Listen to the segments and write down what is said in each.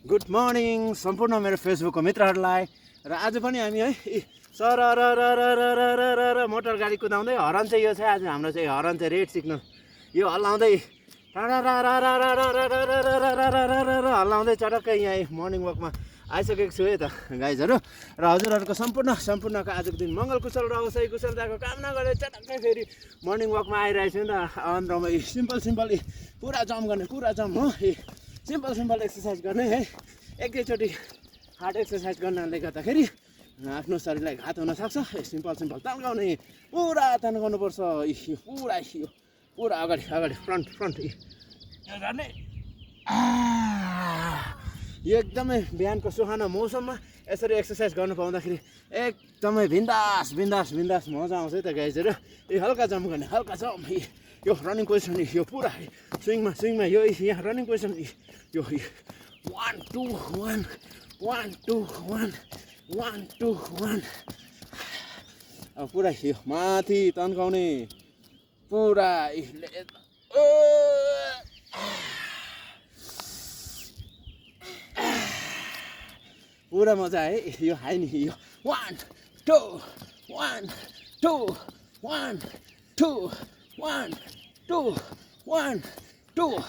Good morning सम्पूर्ण मेरो फेसबुकको मित्रहरूलाई। र आज पनि हामी है मोटर गाडी कुदाउँदै हरन चाहिँ यो चाहिँ आज हाम्रो चाहिँ हरन चाहिँ रेड सिग्नल यो हल्लाउँदै हल्लाउँदै चटक्कै यहाँ मर्निङ वकमा आइसकेको छु है त गाइजहरू। र हजुरहरूको सम्पूर्णको आजको दिन मङ्गल कुशल रहोस् है, कुशलताको कामना गरेर चटक्कै फेरि मर्निङ वकमा आइरहेको छु नि त। अन्त सिम्पल पुरा जम गर्ने हो, सिम्पल एक्सर्साइज गर्ने है। एकैचोटि हार्ड एक्सर्साइज गर्नाले गर्दाखेरि आफ्नो शरीरलाई घात हुनसक्छ। सिम्पल तन्काउने, पुरा तन्काउनुपर्छ। पुरा अगाडि फ्रन्ट यो गर्ने। यो एकदमै बिहानको सुहानो मौसममा यसरी एक्सर्साइज गर्नु पाउँदाखेरि एकदमै बिन्दास मजा आउँछ है त गाइजहरू। यो हल्का जम्प गर्ने, हल्का जम्प, यो रनिङ पोजिसन, यो पुरा स्विङमा यो यहाँ रनिङ पोजिसन, यो 1 2 1 1 2 1 1 2 1। अब पुरा यो माथि तन्काउने, पुरा पुरा मजा है। यो हाई नि, यो 1 2 1 2 1 2 1 2 1 2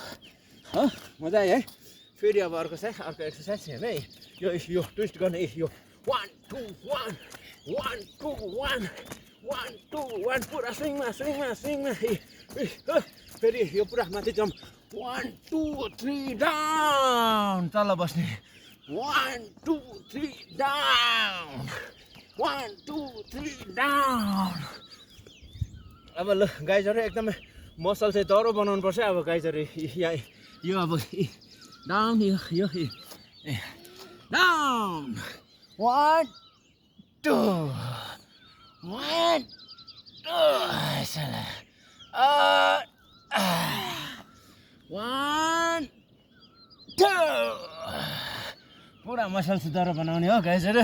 मजा आयो है। फेरि अब अर्को एक्सर्साइज हेर्ने, यो ट्विस्ट गर्ने, यो 1 2 1 1 2 1 1 2 1 पुरा स्विङमा फेरि यो पुरा माथि जम्प 1 2 3 डाउन, तल बस्ने 1 2 3 डाउन 1 2 3 डाउन। अब ल गाइजहरू एकदमै मसल चाहिँ दह्रो बनाउनु पर्छ अब गाइजहरू। यो अब डाउन, यो डाउन 1 2 1 1 2 पुरा मसल चाहिँ दह्रो बनाउने हो गाइजहरू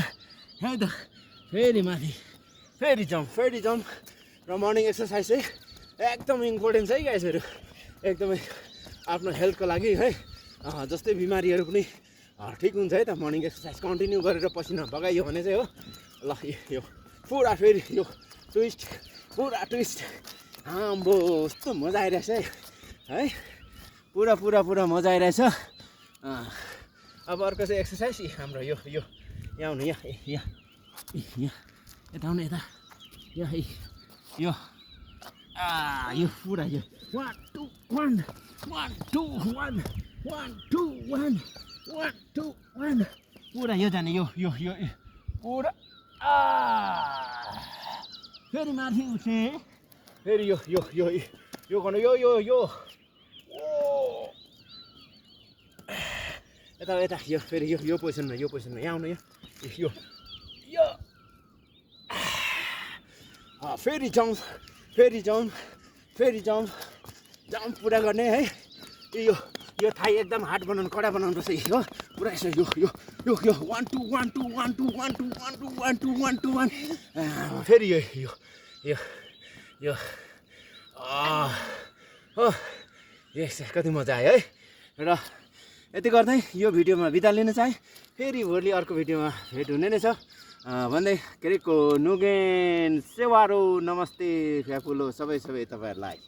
है त। फेरि माथि फेरि जम्प र मर्निङ एक्सर्साइज चाहिँ एकदम इम्पोर्टेन्ट छ है गाइजहरू। एकदमै आफ्नो हेल्थको लागि है। जस्तै बिमारीहरू पनि ठिक हुन्छ है त मर्निङ एक्सर्साइज कन्टिन्यू गरेर पसिना बगाइयो भने चाहिँ हो। ल यो पुरा फेरि यो ट्विस्ट आम्बो कस्तो मजा आइरहेछ है। पुरा मजा आइरहेछ। अब अर्को चाहिँ एक्सर्साइज हाम्रो यो यहाँ आउनु, यहाँ यता आउनु, यता यो पुरा यो 1 2 1 1 2 1 1 2 1 1 2 1 पुरा यो जाने, यो पुरा फेरि माथि उठ्ने, फेरि यो गर्नु, यो यता यो फेरि यो पोजिसनमा यहाँ आउनु, यो फेरि जम्प पुरा गर्ने है। यो थाई एकदम हार्ड बनाउनु, कडा बनाउनु पर्छ हो पुरा। यसो यो 1 2 1 2 1 2 1 2 1 2 1 2 1 2 1 फेरि यो यस कति मजा आयो है। र यति गर्दै यो भिडियोमा बिदा लिन चाहे, फेरि भोलि अर्को भिडियोमा भेट हुने नै छ भन्दै के अरे को नुगेन सेवारो नमस्ते फ्यापुलो सबै तपाईँहरूलाई।